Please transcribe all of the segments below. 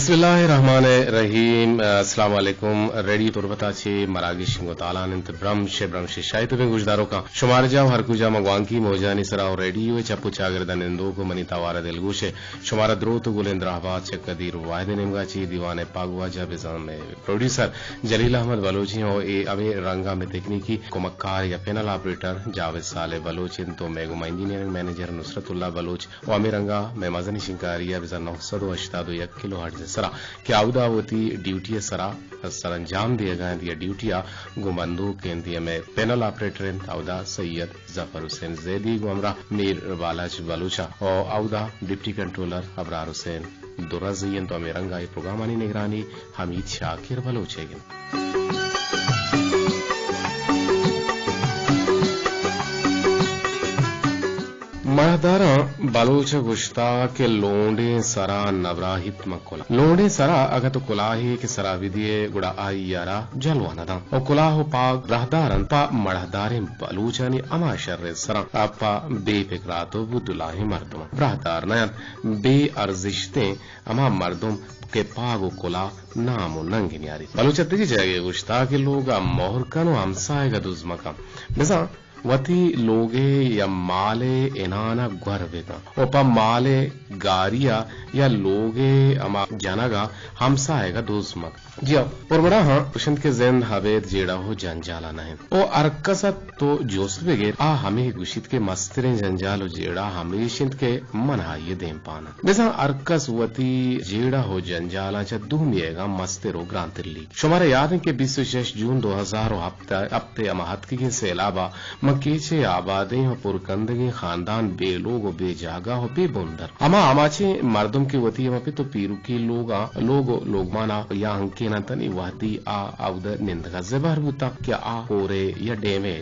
بسم اللہ الرحمن الرحیم۔ السلام علیکم۔ ریڈیو تربت ءَ چہ مراگش انگو تالان انت۔ برمش، برمش شاہی تو بین گوشداروکاں۔ شمار جاہ ہر کجا ما گوانکی موجانی سرا و ریڈیو چپ و چاگرد ءَ نندوک و منی توار ءِ دلگوش ءَ شمارا دروت و گلیں دراہبات چہ قدیر واحد ءِ نیمگا چہ دیوان ءِ پاگواجہ بزاں مئے پروڈیوسر جلیل احمد بلوچ ایں و اے ہمے رنگا مئے تکنیکی کمکار یا پینل آپریٹر جاوید صالح بلوچ انت و مئے گوما انجینئرنگ مینیجر نصرت اللہ بلوچ و ہمے رنگا مئے مزنیں شنگکاری ءَ بزاں نو سد و ہشتاد و یک کلو ہرٹز ءِ سرا کہ اودا وتی ڈیوٹی ءِ سرا سرانجام دیگا انت یا ڈیوٹی ءَ گوں بندوک انت یا مئے پینل آپریٹر انت، اودا سید ظفر حسین زیدی گوں ہمراہ میر بالاچ بلوچ ءَ و اودا ڈپٹی کنٹرولر ابرار حسین درزئی انت و ہمے رنگا اے پروگرامانی نگرانی حمید شاکر بلوچ ئیگ انت۔ مڑاہداراں بلوچ ءَ گوشتہ کہ لونڈیں سرا نبراہیت مہ کلاہ۔ لونڈیں سرا اگاں تو کلاہے کہ سرا بدیئے گڑا آئی ءَ را جلوہ نہ داں۔ و کلاہ و پاگ راہدار انت پہ مڑاہداریں بلوچانی ہما شریں سراں، آ پہ بے پکرات و بدلاہیں مردماں راہدار نہ انت۔ بے ارزشتیں ہما مردم کہ پاگ و کلاہ نام و ننگ نیاریت۔ بلوچ ءَ دگہ جاگہے گوشتہ کہ لوگ ءَ مہر کن و ہمساہگ ءَ دز مہ کن۔ بزاں وتی لوگ ءِ یا مال ءِ انان ءَ گور بہ کن و پہ مال ءِ گاری ءَ یا لوگ ءِ ہما جنگ ءَ ہمساہگ ءَ دز مہ کن۔ جی ہو، پرمڑاہاں گوشنت کہ زند ابید جیڑہ و جنجال ءَ نہ انت۔ و ہر کس ءَ تو جست بگر، آ ہمے گوشیت کہ مستریں جنجال و جیڑہ ہمیش انت کہ من آئی ءِ دیمپان آں۔ بزاں ہر کس وتی جیڑہ و جنجالاں چہ دومی ئیگاں مستر و گرانتر لیک۔ شمارا یات انت کہ بیست و شش جون دو ہزار و ہپت ءَ، ہپت ءِ ہما اتکگیں سیلاب ءَ ماں کیچ ءِ آبادیں و پرکندگیں خاندان بے لوگ و بے جاگہ و بے بندر، ہما آماچیں مردم کہ وتی ہما پت و پیرکی لوگاں، لوگ و لوگمانا یا ہنکین انت، تنی وہدی آ اود ءَ نندگ ءَ زبہر بوتاں کہ آ کورے یا ڈیمے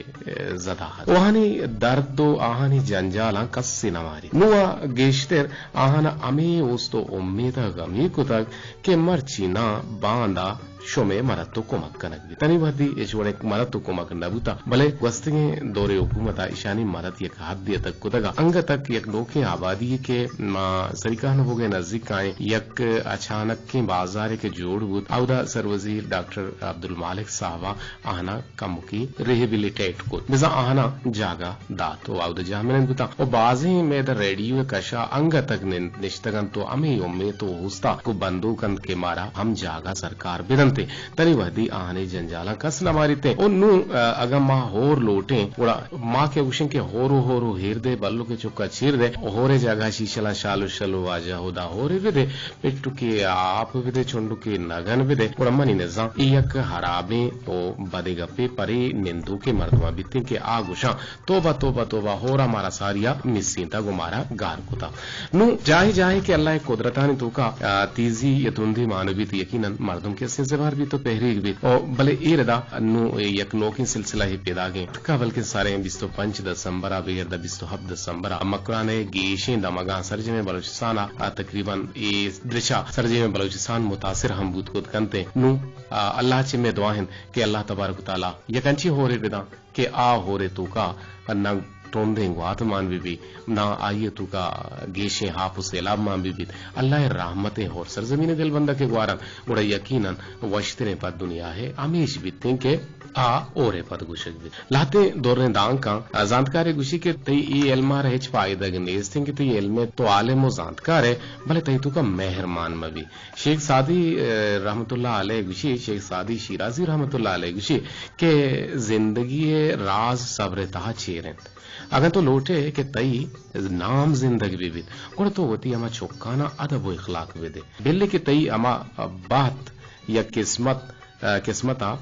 زدہ ات۔ آہانی درد و آہانی جنجالاں کسے نہ ماریت۔ نوں آ گیشتر آہانا ہمے اوست و امیت ءَ گمی کتگ کہ مرچی ناں باندا شمے مدد و کمک کنگ بیت۔ تنی وہدی ہچ وڑیں مدد و کمک نہ بوتگ، بلے گوستگیں دور ءِ حکومت ءَ ایشانی مدد یک حدے ءَ تک کتگ ءُ انگت تک یک نوکیں آبادی یے کہ ما سریکہن بوگ ءِ نزیک ءَ ایں، یک اچانکیں بازارے کہ جوڑ بوت، اودا سروزیر ڈاکٹر عبدالمالک صاحب ءَ آہاں کمکے ریہیبلیٹیٹ کت، بزاں آہاں جاگہ دات ءُ اودا جاہ منند بوتاں ءُ بازیں مئے داں ریڈیو ءِ کش ءَ انگت تک نند نشتگ انت ءُ ہمے امیت ءُ اوست ءَ گوں بندوک انت کہ مارا ہم جاگہ سرکار بدنت۔ تنی وہدی آہانی جنجالاں کس نہ ماریت ءُ نوں، ا، اگاں ما ہور لوٹیں، گڑا ما کہ گوشیں کہ ہورو ہورو ہیر دے، بلوک ءِ چکا چیر دے، ہورے جاگہ شیشلاں شالو شلو واجہ ہدا ہورے بدے، پٹکے آپ بدے، چنڈکے نگن بدے، گڑا منی نزاں اے یک ہرابیں ءُ بدے گپے پرے نندوکیں مردماں بیتیں کہ آ گوشاں، توبہ، توبہ، توبہ، ہورا مارا ساریا مسینتا، گوں مارا گار کتا۔ نوں جاہے جاہے کہ اللہ ءِ قدرتانی توکا، آ، تیزی یا تندی مان بیت، یقیناً مردم کہ استیں زبہر بیت ءُ پہریگ بیت۔ او بلے اے ردا نوں یک نوکیں سلسلہ یے پیداگیں۔ اتکا بلکیں ساریں بیست ءُ پنچ دسمبر ءَ بگر داں بیست ءُ ہپت دسمبر ءَ مکران ءِ گیشیں دمگاں سرجمیں بلوچستان ءَ، آ، تقریباً اے درچا سرجمیں بلوچستان متاثر ہم بوت کت کنت۔ نوں، آ، اللہ چہ مئے دعا انت کہ اللہ تبارک و تعالیٰ یک انچیں ہورے بداں کہ آ ہورے توکا نہ ٹونڈیں گوات مان بہ بی، نہ آئی ءِ توکا گیشیں آپ ءُ سیلاب مان بہ بیت۔ اللہ ءِ رحمتیں ہور سرزمین ءِ دلبندک ءَ گوارن، گڑا یقیناً وشتریں پد دنیا ءَ ہمیش بیتیں کہ آ ہورے پد گوشگ بیت۔ لہتیں دریں دانکاں زانتکارے گوشی کہ تئی اے علم ءَ را ہچ پائدگ نیست انت کہ تئی علم ءَ تو عالم ءُ زانتکار ئے، بلے تئی توکا مہر مان مہ بی۔ شیخ سعدی، ا، رحمت اللہ علیہ گوشی، شیخ سعدی شیرازی رحمت اللہ علیہ گوشی کہ زندگی ءِ راز صبر ءِ تہا چیر انت۔ اگاں تو لوٹ ئے کہ تئی نام زندگ بہ بیت، گڑا تو وتی ہما چکاناں ادب ءُ اخلاق بدے۔ بلے کہ تئی ہما بہت یا قسمت، ا، قسمت ءَ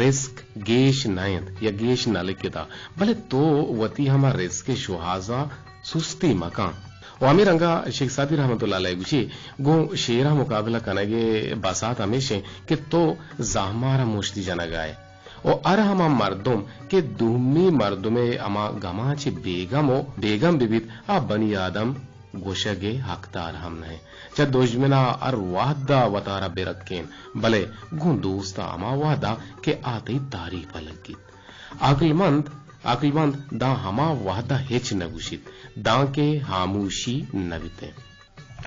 رزق گیش نہ انت یا گیش نہ لکتہ، بلے تو وتی ہما رزق ءِ شوہاز ءَ سستی مکن۔ ءُ ہمے رنگ ءَ شیخ سعدی رحمت اللہ علیہ گوشی، گوں شیر ءِ مقابلہ کنگ ءِ بساط ہمیش انت کہ تو زہمار ءَ مشت جنگ ءَ ئے۔ ءُ ہر ہما مردم کہ دومی مردم ءِ ہما گماں چہ بیگم ءُ بیگم بہ بیت، آ بنی آدم گوشگ ءِ حقدار ہم نہ انت۔ چہ دژمن ءَ ہر وہد ءَ وتارا بہ رکین، بلے گوں دوست ءَ ہما وہد ءَ کہ آ تئی تعریف ءَ لگیت۔ عقلمند، عقلمند داں ہما وہد ءَ ہچ نہ گوشیت، دانکہ ہاموشی نہ بیت انت۔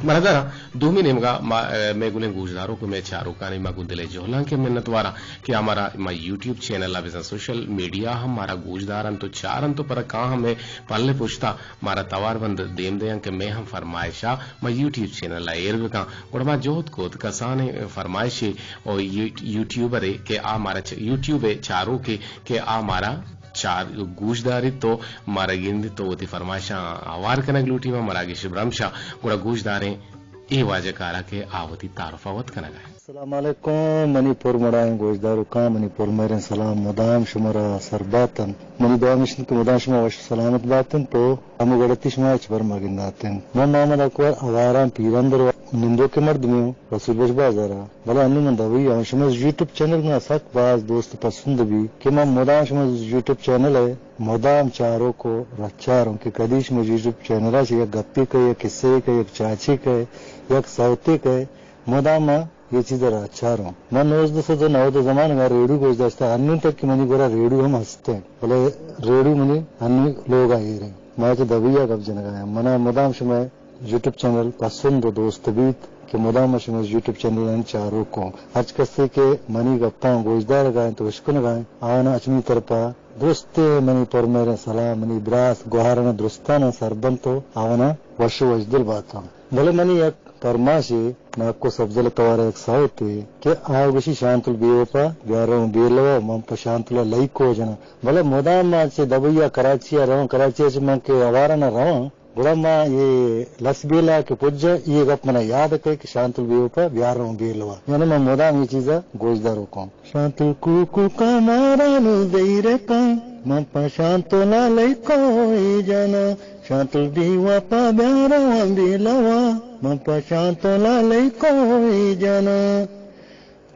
برادراں، دومی نیمگا ما، اے، مئے گلیں گوشداروک ءُ مئے چاروکانی ما گوں دل ءِ جہلانک ءِ منتواراں کہ آ مارا ما یوٹیوب چینل ءَ بزاں سوشل میڈیا ہم مارا گوشدار انت ءُ چار انت ءُ پدا کاہاں مئے پل ءِ پشتا مارا توار بند دیم دیاں کہ مئے ہم فرمائشا ما یوٹیوب چینل ءَ ایر بکاں۔ گڑا ما جہد کت کسانیں فرمائشے او یوٹ-، یوٹیوبرے کہ آ مارا چ-، یوٹیوب ءِ چاروکے کہ آ مارا چار گوشداریت ءُ مارا گندیت ءُ وتی فرمائشاں ہوار کنگ لوٹی۔ ما مراگش برمشا گڑا گوشداریں اے واجہ کارا کہ آ وتی تعارف ءَ وت کنگا انت۔ السلام علیکم، منی پرمڑائیں گوشداروکاں، منی پرمہریں سلام مدام شمارا سر بات انت۔ منی دعا مشن کہ مدام شما وش سلامت بات انت تو ہمو گڑتی شما ہچبر مگندات انت۔ من محمد اکبر آواراں پیرندر و نندوک مردمے ہوں رسول بخش بازارا۔ بلے انوں من دبئی آں، شما یوٹیوب چینل منا سک باز دوست پسند بی کہ من مدام شما یوٹیوب چینل ءِ مدام چاروک و رچار اوں کہ کدی شما یوٹیوب چینل ءَ چہ یک گپے کئے، یک کسے کئے، یک چاچے کئے، یک سوتے کئے، مدام من اے چیز ءَ رچار اوں۔ من نوزدہ سد و نود ءِ زمانگ ءَ ریڈیو گوش داشتہ، انوں تک کہ منی گورا ریڈیو ہم ہست انت، بلے ریڈیو منی انوں لوگ ءَ ایر انت۔ ما چہ دبئی ءَ گپ جنگ ءَ ایں۔ منا مدام شما یوٹیوب چینل پسند و دوست بیت کہ مدام ما شمئے یوٹیوب چینلانی چاروک اوں۔ ہرچ کسے کہ منی گپاں گوشدارگا انت و اشکنگا انت، آواناں اچ منی طرفا درستیں منی پرمہریں سلام، منی براس گوہاراناں درستاناں سر بنت و آواناں وش و وشدل باتاں۔ بلے منی یک پرماشے ناکو سبزل توارا یک سوتے کہ آ گوشی شانتل بے وپا بیاروں بیلوا، من پہ شانتل لئیکو جناں۔ بلے مدام ما چہ دبئی ءَ کراچی ءَ رواں، کراچی ءَ چہ من کہ آواراناں رواں، گڑا ما اے لس بیلا کہ پجاں، اے گپ منا یاد کئے کہ شانتل بے وپا بیار رواں بیلوا۔ یعنی من مدام اے چیزا گوشداروکاں۔ شانتل کوکو کا مارا نو زیر کن، من پا شانتل لئی کوئی جانا۔ شانتل بے وپا بیار رواں بیلوا، من پا شانتل لئی کوئی جانا۔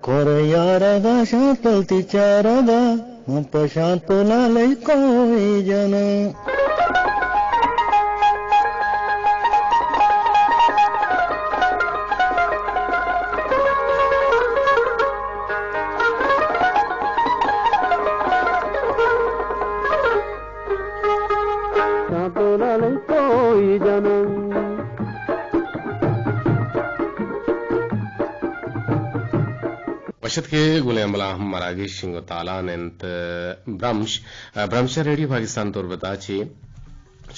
کور یارگا شانتل تی چارگا، من پہ شانتل لئی کوئی جناں۔ شانتل لئی کوئی جناں۔ وش اتک ئے گلیں ہمبلاں، مراگش شنگ و تالان انت۔ برمش، برمش ریڈیو پاکستان تربت ءَ چہ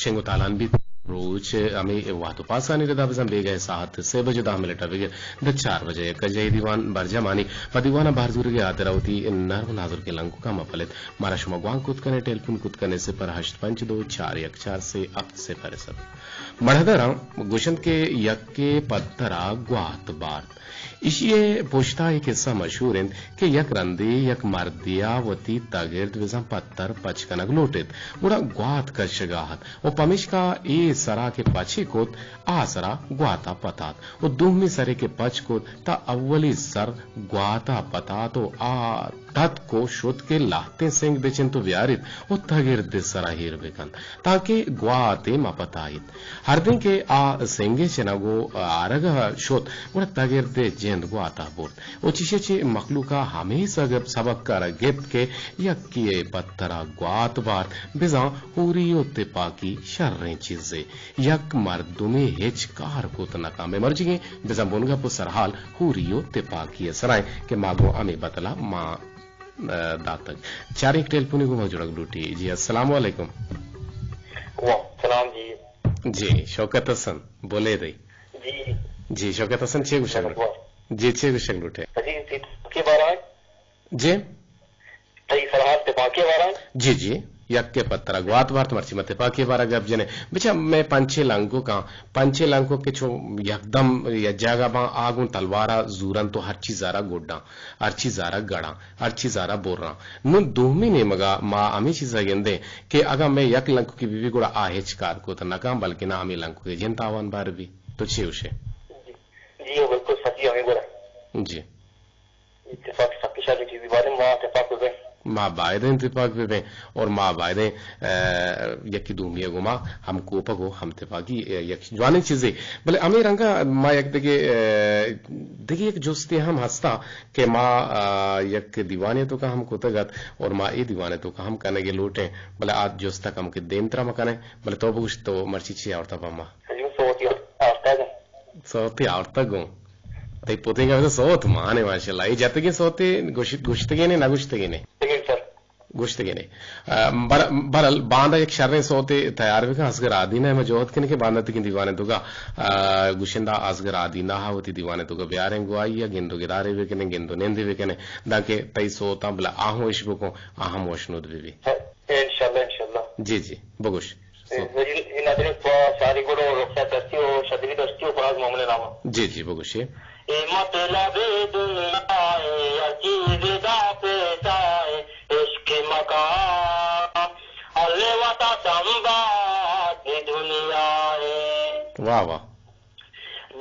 شنگ و تالان بیت۔ روچ ہمے وہد و پاسانی ردا بزاں بیگہ ساعت سے بجے دہ منٹ ءَ بگر دہ چار بجے یک جاہی دیوان برجمانی پہ دیوان ءَ بہر زورگ ءِ ہاترا وتی نرم نازرکیں لنککاں مہ پلیت۔ مارا شما گوانک کت کن ئے، ٹیلیفون کت کن ئے صفر ہشت پنچ دو چار یک چار سے ہفت صفر صفر۔ مڑاہداراں گوشنت کہ یکے پترا گوات بارت۔ ایشی ءِ پشتا اے کسہ مشہور انت کہ یک رندے یک مردے ءَ وتی تگرد بزاں پتر پچ کنگ لوٹت، گڑا گوات کشگا ات و پمیشکا اے سرا کہ پچے کت، آ سرا گواتا پتات و دومی سرے کہ پچ کت، تا اولی سر گواتا پتات و آ تتک و شت کہ لہتیں سنگ بچنت و بیاریت و تگرد ءِ سرا ایر بکنت، تانکہ گوات ءَ مہ پتائیت۔ ہردیں کہ آ سنگ ءِ چنگ و آرگ ءَ شت، گڑا تگرد ءِ جند گوات ءَ برت۔ و چیشی ءَ چہ مخلوق ءَ ہمے سگ-، سبق ءَ را گپت کہ یکے ءِ پتر ءَ گوات بارت، بزاں ہوری و تپاکی شریں چیزے۔ یک مردمے ہچ کار کت نہ کن۔ مئے مرچیگیں بزاں بنگپ و سرحال ہوری و تپاکی ءِ سرا انت کہ ما گوں ہمے بتل ءَ مان، ءَ، داتگ۔ چاریں یک ٹیلیفونے گوں ما جڑگ لوٹی۔ جی، السلام علیکم۔ وعلیکم السلام جی۔ جی، شوکت حسن، بولے دئی۔ جی۔ جی، شوکت حسن، چے گوشگ لوٹ-، جی، چے گوشگ لوٹے؟ جی، تپاکی بارہ۔ جی؟ تئی سرحال تپاکی بارہ۔ جی، جی، یکے پترا گوات بارت، مرچی ما تپاکی بارہ گپ جنے۔ بچا مئے پنچے لنکوکاں، پنچے لنکوک کہ چو یکدم یک جاگہ باں، آ گوں تلوارا زورنت و ہر چیزارا گڈاں، ہر چیزارا گڑاں، ہر چیزارا برراں۔ نوں دومی نیمگا ما ہمے چیزا گندیں کہ اگاں مئے یک لنکوکے بہ بی گڑا آ ہچ کار کت نہ کن، بلکنا ہمے لنکوکے جند تاوان بار بی۔ تو چے گوشے؟ جی، جی، بالکل سچی ہمے گڑا۔ جی۔ اتفاق سکی شری چیزی بارے ما اتفاق ببیں۔ ما بایدیں اتفاق ببیں اور ما بایدیں، اه، یکی دومی گوما ہم کوپگ و ہم تفاقی، اه، یک جوانیں چیزے۔ بلے ہمے رنگا ما یک دگہ، اه، دگہ یک جستے ہم ہستا کہ ما، اه، یک دیوانے توکا ہم کتگ ات اور ما اے دیوانے توکا ہم کنگے لوٹیں، بلے آ جستا کمکے دیمترا ما کنیں۔ بلے تو بگوش تو مرچی چی آورتا پہ ما؟ جی، سوتی آورتا۔ سوتے آورتگ گوں۔ تئی پوتیں گپ سوت مانے ماشاءاللہ۔ اے جتگیں سوتے گوشت-، گوشتگیں نے، نہ گوشتگیں نے؟ گوشتگیں سر۔ گوشتگیں نے۔ آ، بر-، برل باندا یک شریں سوتے تیار بکن، اصغر آدینہ ما جہد کنیں کہ باندا تکیں دیوانے توکا، آ، گشندہ اصغر آدینہ ہا وتی دیوانے توکا بیاریں گواہی یا گند و گدارے بکنیں، گند و نندے بکنیں، دانکہ تئی سوتاں بلا آہوں اش بکن، آہم وشنود بی بی۔ انشاءاللہ، انشاءاللہ۔ جی، جی، بگوش۔ اے، سو۔ اے، اے نادریں پا شاری گڑو رخصت دستی و شدری دستی و فراز محمد نامہ۔ جی، جی، بگوشی۔ اے مطلب دنیا ہے، ہر چیز دا پیسہ ہے، عشق مکان، اللہ وتا سنبھال دنیا ہے۔ واہ، واہ۔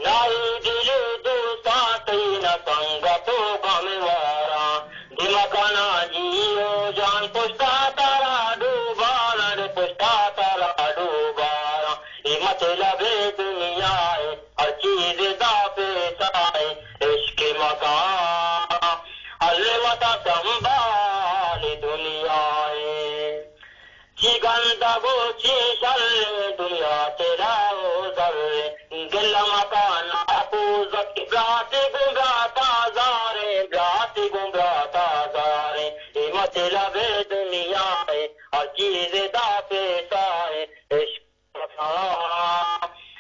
نائی دل دوستاں تئی نہ سنگت و غم واراں، دمکانا جی و جان پشتا ترا ڈوباراں، پشتا ترا ڈوباراں۔ اے مطلب دنیا ہے، ہر چیز دا پیسہ ہے، عشق مکان، الوتا سنبھال دنیا ہے۔ چی گندگ و چی شر، دنیا ترا و زر، گلہ مکن ناکوزک، براتے گوں براتا زاریں، براتے گوں براتا زاریں، اے مطلب دنیا ہے، ہر چیز دا پیسہ ہے، عشق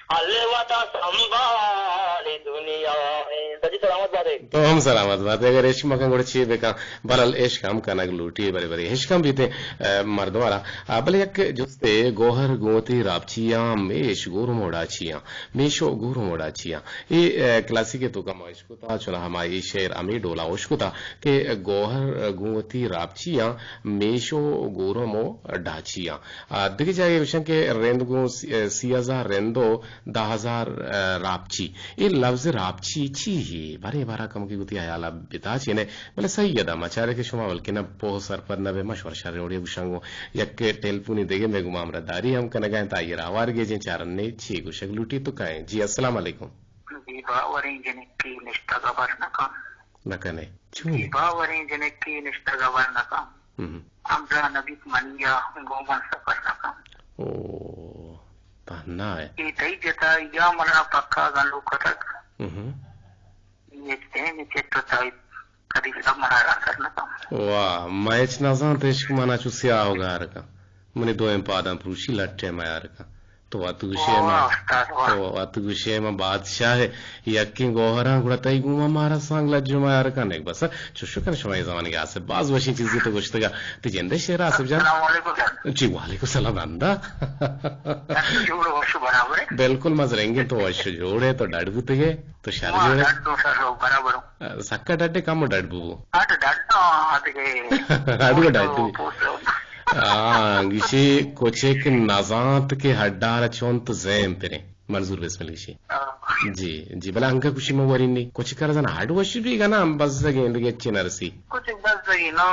اللہ وتا سنبھال دنیا ہے۔ سجی سلامت باتے۔ تو ہم سلامت باتے۔ اگر عشق مکن گڑا چی بکن؟ برحال عشق ہم کنگ لوٹی، بلے بلے عشق ہم بیتے، اے، مردم را۔ آ، بلے یک جستے گوہر گوں وتی راپچیاں، میش گورم و ڈاچیاں، میش و گورم و ڈاچیاں۔ اے، اے، کلاسیکے توکا ما اشکتا، چنا ہما اے شعر ہمے ڈولا اشکتا کہ گوہر گوں وتی راپچیاں، میش و گورم و ڈاچیاں۔ آ، دگہ جاگہے گوشن کہ رند گوں سی، سی ہزار رند و دہ ہزار، آ، راپچی۔ اے لفظ راپچی چی ہے؟ برے بارا کمکی گوتی حیالا بتا چینے، بلے سید ہم چارے کہ شما بلکہ نہ پوہ سرپد نہ بے، مشور شر اوڑی گوشن گوں۔ یک ٹیلیفونی دگہ میں گما ہمراہ داری ہم کنگا ہیں، تا یہ راوار گے جیں چارنے چی گوشگ لوٹی تو کہیں۔ جی، السلام علیکم۔ جی، باوریں جنکی نشتگ ابر نکن۔ نکنے۔ چون؟ جی، باوریں جنکی نشتگ ابر نکن۔ ہم۔ ہمراہ نبیت منیا گوں من سفر نکن۔ او، تہنا ہے۔ اے تئی جتائیا منا پکا گنڈو کتگ۔ ہم۔ اے دیم چٹ و تائی کدی سب منا را سر نکن۔ واہ، میں ہچ نزانت عشق منا چو سیاہ و گار کن۔ منی دوئیں پاداں پروشی لٹے میار کن۔ تو وت گوشے ما، واہ، استاد، واہ۔ تو وت گوشے ما بادشاہ ہے، یکیں گوہراں گڑا تئی گوما مارا سانگ لجو میار کن۔ ایک بس، چوشو کن شما اے زمانگے آصف، باز وشیں چیزے تو گوشتگا۔ تی جندے شعر آصف جان۔ السلام علیکم سر۔ جی، وعلیکم السلام بندہ۔ جوڑ وش برابر ہے۔ بالکل مزرنگے تو وش جوڑے تو ڈاڈ بوتگے تو شر ما جوڑے۔ ڈاڈ دو سر برابر ہوں۔ سکا ڈڈے کم ڈڈ بو۔ اڈ ڈڈ آدگے۔ اڈ ڈڈ۔ Post, post. آ، گشی کچک نزانت کہ ہڈار چونت زیم پریں۔ منظور بسمل گشی۔ آ۔ جی، جی، بلا انگا گشی من ورینی۔ کچک را زن ہڈ وش بی گنا، بس زگیں دگہ چی نرسی۔ کچک بس زگی نو،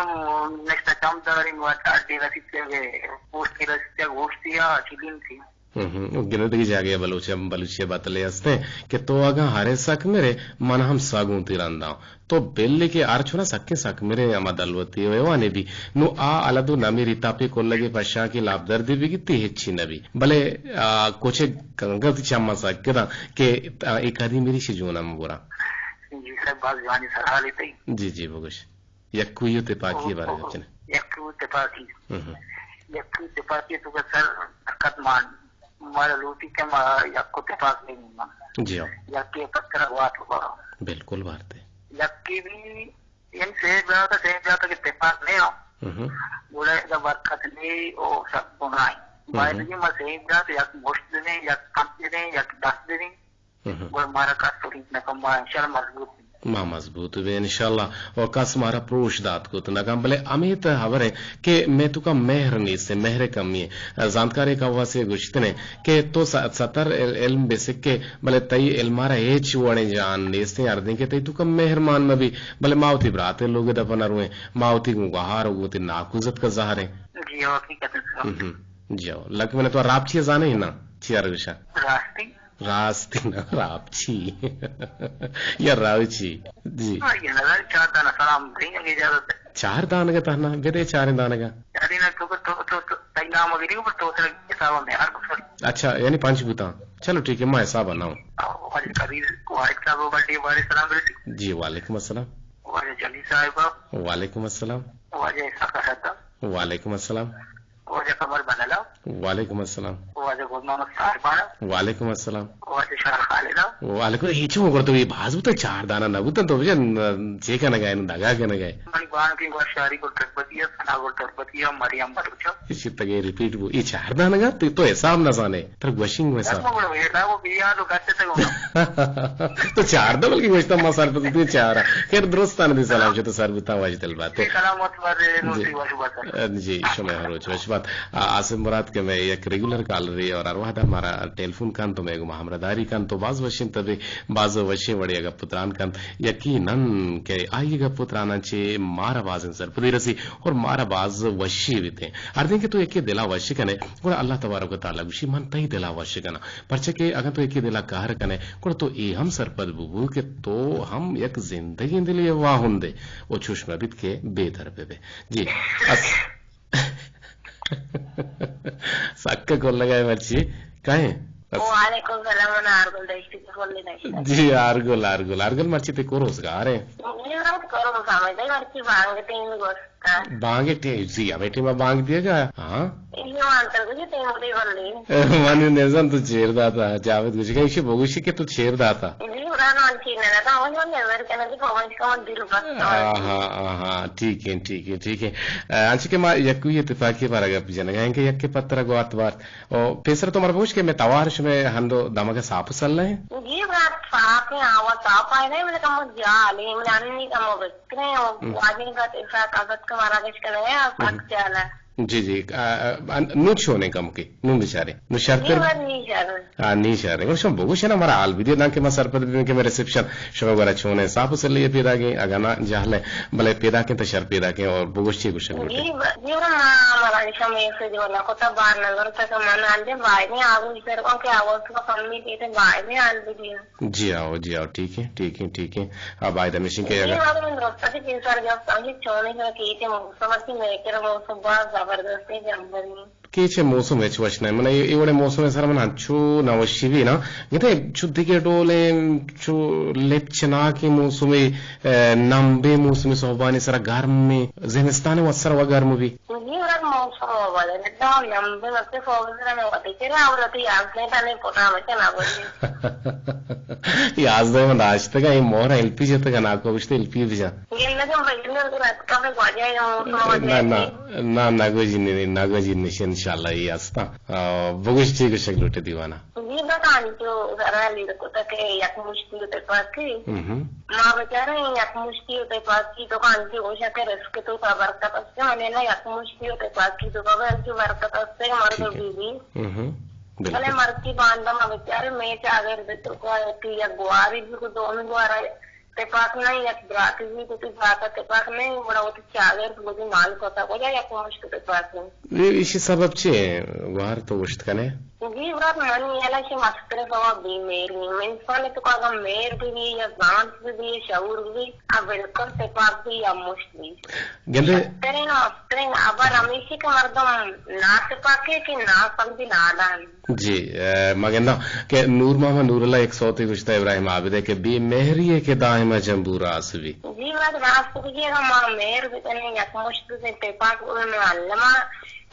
نشتا چم داری، مو اڈی رسی تے، پوسٹ کی رسی تے، گوشتی یا، چلین تھی۔ ہم، ہم۔ گندگی جاگہ بلوچ، بلوچی باتلے ہستیں کہ تو اگاں ہرے سک مرے، من ہم ساگوں تی رنداں۔ تو بلے کہ ہر چنا سکیں سک مرے، ہما دلوتی و ایوانے بی۔ نو آ الدو نمی ریتا پہ کلگے پشاں کہ لاپ دردی بگی تی ہچی نبی۔ بلے، آ، کچے کنگت چما سک کداں کہ، آ، ایک آدھی میری شی جونم گورا۔ جی سر، باز جوانی سر حالی تئی۔ جی، جی، بگوش۔ یکوئی و تپاکی ء بارہ ء گپ جنیں۔ یکوئی و تپاکی۔ ہم۔ یکوئی و تپاکی تو کہ سر حرکت مان، مارا لوٹی کہ ما یک و تپاک نہیں مان۔ جی ہاں۔ یکی پتر وات ہوا۔ بالکل بارتے۔ یکی بھی ان سے زیادہ، سے زیادہ کہ تپاک نہیں ہو۔ ہم۔ بولے اگر برکت نہیں او سب گناہ ہے۔ ہم۔ باید کہ ما سے زیادہ یک مشت دیں، یک پنچ دیں، یک دست دیں۔ ہم۔ گڑا مارا کس پروش نہ کن، ما انشاءاللہ مضبوط بیں۔ ما مضبوط بیں انشاءاللہ، و کس مارا پروش دات کت نہ کن۔ بلے ہمے تہ ہبر ایں کہ مئے توکا مہر نیست، مہر کمی ایں۔ زانتکارے کواس ء گوشتنے کہ تو س-، ستر ال-، علم بہ سکے، بلے تئی علم ء را ہچ وڑیں جان نیست ایں، ہردیں کہ تئی توکا مہر مان مہ بی، بلے ما وتی برات ء لوگ ء دپ ء نہ رویں، ما وتی گوں گہار و گوں وتی ناکوزتک ء زہر ایں۔ جی، حقیقت ہے۔ ہم۔ جی، لک من تو راپچی زانے نا، چی ارگشا؟ راستی۔ راستی نا، راپچی۔ یا راوچی۔ جی۔ آ، یہ نظر چار دانہ سلام دیں، اگہ اجازت ہے۔ چار دانگا تہنا، بدے چاریں دانگا۔ ارے نا، تو، تو، تو، تو، تئی نام وغیرہ پر تو سر حساب میں ہر کچھ۔ اچھا، یعنی پنچ بوتاں۔ چلو ٹھیک ہے، ما حساب نہ ہوں۔ واجہ کبیر واحد صاحب، بڑے بارے سلام برسی۔ جی، وعلیکم السلام۔ واجہ جلی صاحب۔ وعلیکم السلام۔ واجہ اسحاق حسن۔ وعلیکم السلام۔ واجہ قمر بنلا۔ وعلیکم السلام۔ واجہ غلام محمد صاحبان۔ وعلیکم السلام۔ واجہ شاہ خالدا۔ وعلیکم، اے چون کرتو، اے باز بوتاں، چار دانا نہ بوتاں، تو بجن چے کنگا ہے، دگا کنگا ہے۔ من بانکی گوشاری کو تربتی ہے، سنا کو تربتی ہے، مریم بلوچ۔ اے شتگے ریپیٹ بو، اے چار دانگا تو، تو حساب نہ زانے، تر گوشنگ میں سا۔ تو چار دا بلکہ گوشتا ما سر پہ چار۔ خیر، درستان دی سلام چہ تو سر بوتاں، واجہ دل بات ہے۔ سلامت بات ہے، جی۔ نوشی واجہ بات ہے۔ جی، شما ہر روچ وش بات۔ آ، آصف مراد کہ میں یک ریگولر کالرے اور ہر وہدا مارا ٹیلیفون کنت تو میں گما ہمراہداری کنت تو باز وشیں تبے، باز وشیں وڑے گپ و تران کنت۔ یقیناً کہ آئی گپ و تراناں چے مارا بازیں سرپدی رسی اور مارا باز وشی بیتیں۔ ہر دن کہ تو یکے دلا وش کنے، گڑا اللہ تبارک و تعالی گوشی، من تئی دلا وش کناں۔ پرچہ کہ اگاں تو یکے دلا قہر کنے، گڑا تو اے ہم سرپد ببو کہ تو ہم یک زندگیں دلے واہندے و چوش مہ بیت کہ بے در ببے۔ جی، اس-، سکّ کلگا ئے مرچی۔ کئے؟ وعلیکم السلام، من آرگل دشتی، کلّی دشتی۔ جی، آرگل، آرگل، آرگل مرچی تے کو روزگار ہے؟ جی، من کو روزگار ہے، مرچی بانگ ٹیم گوستا۔ بانگ ٹیم، جی، ہمے ٹیم بانگ دیگا، ہاں۔ یہ مان کر گوشی ٹیم دی بندی۔ من نزان تو چیر داتا، جاوید گوشی کہ ایشی بگوشی کہ تو چیر داتا۔ جی، برا نان چیر نہ داتا، من نظر کنا دی پہنچ کا من دل بس۔ آہا، آہا، ٹھیک ہے، ٹھیک ہے، ٹھیک ہے۔ انچہ کہ ما یکوئی اتفاقی بارا گپ جنگا ہیں کہ یک پترا گوات بارت۔ او پیسر تو مر بوش کہ میں توار شمے ہندو دمگ ساپ سل ہیں؟ جی برات، ساپ ہیں، آوا ساپ آئے نہیں، میں کم جال ہے، میں انی کم بکرے، او واجن کا تیسا کاغذ کا مارا گش کنا ہے، ساک جالا۔ جی، جی، آ، آ، نو چونے کم کی، نو بچارے، نو شرتر۔ نی شرتر۔ ہاں، نی شرتر۔ گوشم بگوش نا، مارا حال بھی دے، دانکہ ما سرپد بھی کہ میں ریسپشن شما گورا چونے، ساپ سلے پیدا گئے، اگانا جہلے۔ بلے پیداکیں تو شر پیداکیں اور بگوش چی گوشگ لوٹے؟ جی، ب-، جی، ما ملائشہ میں سے جو نہ کوتا بار نظر تک من آنجے بائنی آگو سر کو کہ آواز کو کمی دیتے بائنی آن بھی دیا۔ جی آؤ، جی آؤ، ٹھیک ہے، ٹھیک ہے، ٹھیک ہے۔ اب آئے دمیشن کے جی، اگر آگو من درستی پیسر جو سمجھی چونے جو کی تھی موسم کی میں کر موسم بہت زبردست ہے جنبر میں۔ کہ چہ موسم ہچ وش نہ، من اے، اے وڑیں موسم سر من انچو نہ وشی بی نا، گندے چو دگہ ڈولیں، چو لپ چناکیں موسمے، اے، نمبیں موسمے، سہبانی سرا گرمیں، زمستان وت سر و گرم بی۔ جی، ورگ موسم و بدل، دا نمبیں وقت فوق سرا میں وتی چرا اور تی آنکھیں تانے پوٹا میں چنا بولی۔ یازدہ من داشتگا، اے مہر ایل پی جتگا، ناکو گوشتے ایل پی بجا۔ گندگم بجنر کو رات کا میں گواجا یا موسم و نہ، نہ۔ نا، نگوجی نی، نگوجی نی، انشاءاللہ اے ہستا۔ آ، بگوش چی گوشگ لوٹے دیوانا؟ جی بس انچو سرا لیر کتا کہ یک مشتی و تپاکی۔ ہم۔ ما بچارے یک مشتی و تپاکی تو انچو گوشا کہ رزق تو کا برکت است، منے نا یک مشتی و تپاکی تو کا انچو برکت است، مرد ٹھیک ہے۔ بی بی۔ ہم۔ بلے بالکل۔ مرچی باندا ما بچارے میں چاگر تو کا یک گواری بھی کو دومی گوارا تپاک نہ، یک براتے بھی تو براتا تپاک نہ، گڑا وتی چاگرد بودی مال کتا، کجا یک مشت تپاک نہ۔ اے، ایشی سبب چے؟ گوہر تو گوشت کنے؟ جی برات، منی یلا شی مستر سوا بے مہری۔ انسان تو اگا مہر بھی، یا زانت بھی، شعور بھی، آ بالکل تپاک بھی یا مشت بھی۔ گندے شترین مسترین ابر ہمیشی کہ مردم ناتپاکے کہ ناسمجھی نادان۔ جی، اے، ما گنداں کہ نور محمد نور اللہ یک سوتے گوشتا ابراہیم عابد ء کہ بے مہری ء کہ دائم ء جمبو راس بی۔ جی، وت راست بگی، اگاں ما مہر بکنیں، یک مشت بزیں، تپاک ببیں، ما الما،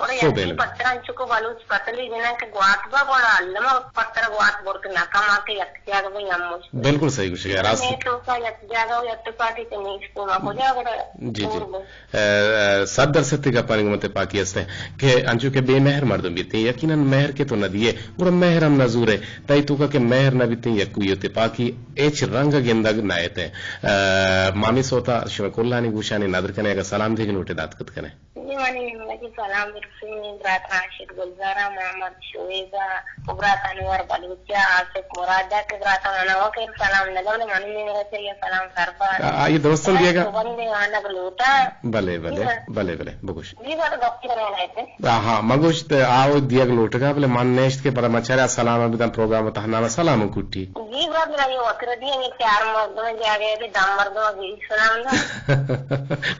گڑا سو یکی بیل۔ پتر انچکو بلوچ پتلی جناں کہ گوات با، گڑا الما پتر گوات برت نہ کما کہ یک جاگہ بیں، یک مشت۔ بالکل صحیح گوشگے، راست۔ میں تو کا یک جاگہ و یک تپاکی کہ نیست، ما کجا گڑا جی، جی۔ دور بیں۔ ء، ء، صد درصد تئی گپانی گوما تپاکی است انت کہ انچو کہ بے مہر مردم بیت، یقیناً مہر کہ تو نہ دیئے، گڑا مہر ہم نہ زورئے۔ تئی توکا کہ مہر نہ بیت، یکوئی و تپاکی ہچ رنگ گندگ نہ ایت۔ ء، مامی سوتا شمئے کلانی گوشانی ندر کنے، اگاں سلام دیگ لوٹے دات کت کنے۔ جی، منی زندگی سلام برسی، منی برات راشد گلزارا، محمد شعیبا، و برات انور بلوچا، آصف مرادا کہ برات منا وکر سلام ندا، بلے منی نیمگا چہ یہ سلام سر بات۔ آ، آئی درستاں دیگا؟ تو بندے آنگ لوٹا۔ بلے، بلے، جی، بلے، بلے، بگوش۔ جی، بلے، ڈاکٹر بنے لائتے۔ آ، ہاں، مگوشت آو دیگ لوٹگا، بلے من نیشت کہ پدا مچارا سلام بدن پروگرام تہنا سلام کٹی۔ جی، برات، میرا یہ وکر دی، یہ چار مردم جاگے، دم مردم بھی سلام دا۔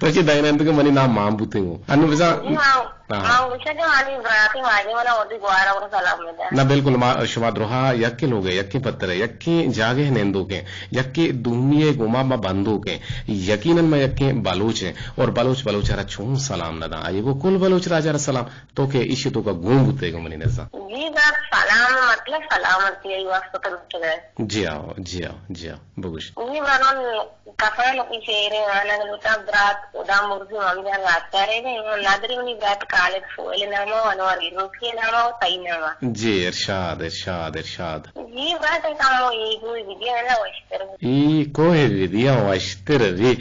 تو چی دائنا انت کہ منی نام مان بوتیں گو۔ انو بزاں جی، ہاں۔ ہاں۔ ما گوشاں کہ منی براتی ماجی منا وتی گوارا گورا سلام بدنت۔ نہ، بالکل، ما شما درہا یکیں لوگ ء، یکیں پتر ء، یکیں جاگہ ء نندوک ایں، یکے دومی ء گوما ما بندوک ایں۔ یقیناً ما یکیں بلوچ ایں اور بلوچ بلوچ ء را چون سلام نہ داں؟ آئی گو کل بلوچ راج ء را سلام۔ تو کہ ایشی توکا گون بوتے گو منی نزاں۔ جی بس، سلام مطلب سلامتی ء واسطہ تو لوٹگ ء۔ جی آؤ، جی آؤ، جی آؤ، بگوش۔ جی بس، من کسان کی شعر آنگ لوٹاں، برات خدا مرزی ممی جان رات کرے گے، من ندری منی برات خالد سویل ناما و انور روکی ناما و تئی ناما۔ جی ارشاد، ارشاد، ارشاد۔ جی بس، کمو ایگو ویدیو نا وشتر۔ ای کوہ ویدیو وشتر وی۔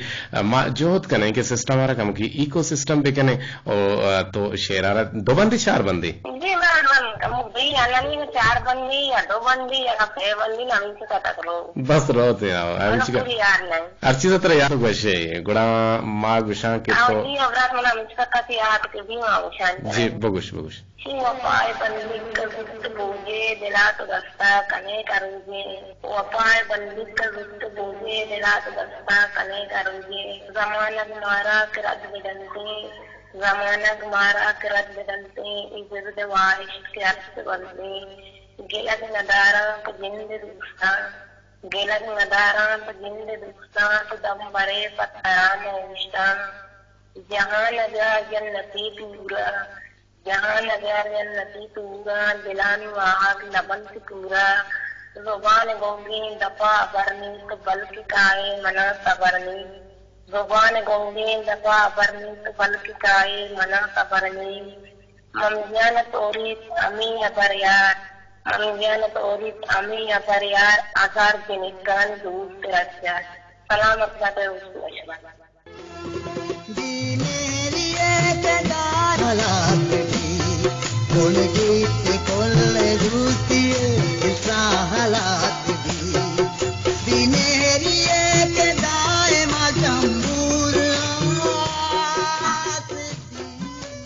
ما جہد کنیں کہ سسٹم ء را کمکی ایکو سسٹم بکنیں۔ او، آ، تو شعر ء را دو بندی، چار بندی؟ جی، من، من، کمو بی، الانی چار بندی یا دو بندی یا سے بندی، نہ ہمیں سے کتا کرو۔ بس روت ہے، آؤ، ہمیں سے کتا۔ یار نہیں۔ ہر چیز ترا یار گوشے، گڑا ما گوشاں کہ آؤ، تو جی، ابرات من ہمیں سے کتا یاد کے بھی ما گوشاں۔ جی، بگوش، بگوش۔ چی وفائے بندیگ کہ زرت بوجے، دلا تو دستا کنے کروجے۔ وفائے بندیگ کہ زرت بوجے، دلا تو دستا کنے کروجے۔ زمانگ مارا کہ رد بدنتے، زمانگ مارا کہ رد بدنتے، ای زرد واہشت کہ ارس بنتے۔ گلگ نداراں تو جند دوستاں، گلگ نداراں تو جند دوستاں، تو دم برے پہ تران اوشتاں۔ جہان اگا جنتی دورا، جہان اگر جنتی توراں، دلانی واہگ نہ بنت پورا۔ زبان گنگیں دپا ہبر نیست، بلکہ کائے منا صبر نیست۔ زبان گنگیں دپا ہبر نیست، بلکہ کائے منا صبر نیست۔ مم جان توریت ہمیں ہبر یار، مم جان توریت ہمیں ہبر یار، ہزار جنکان دوست رکھ یار۔ سلامت بات ہے، حسن اشباح۔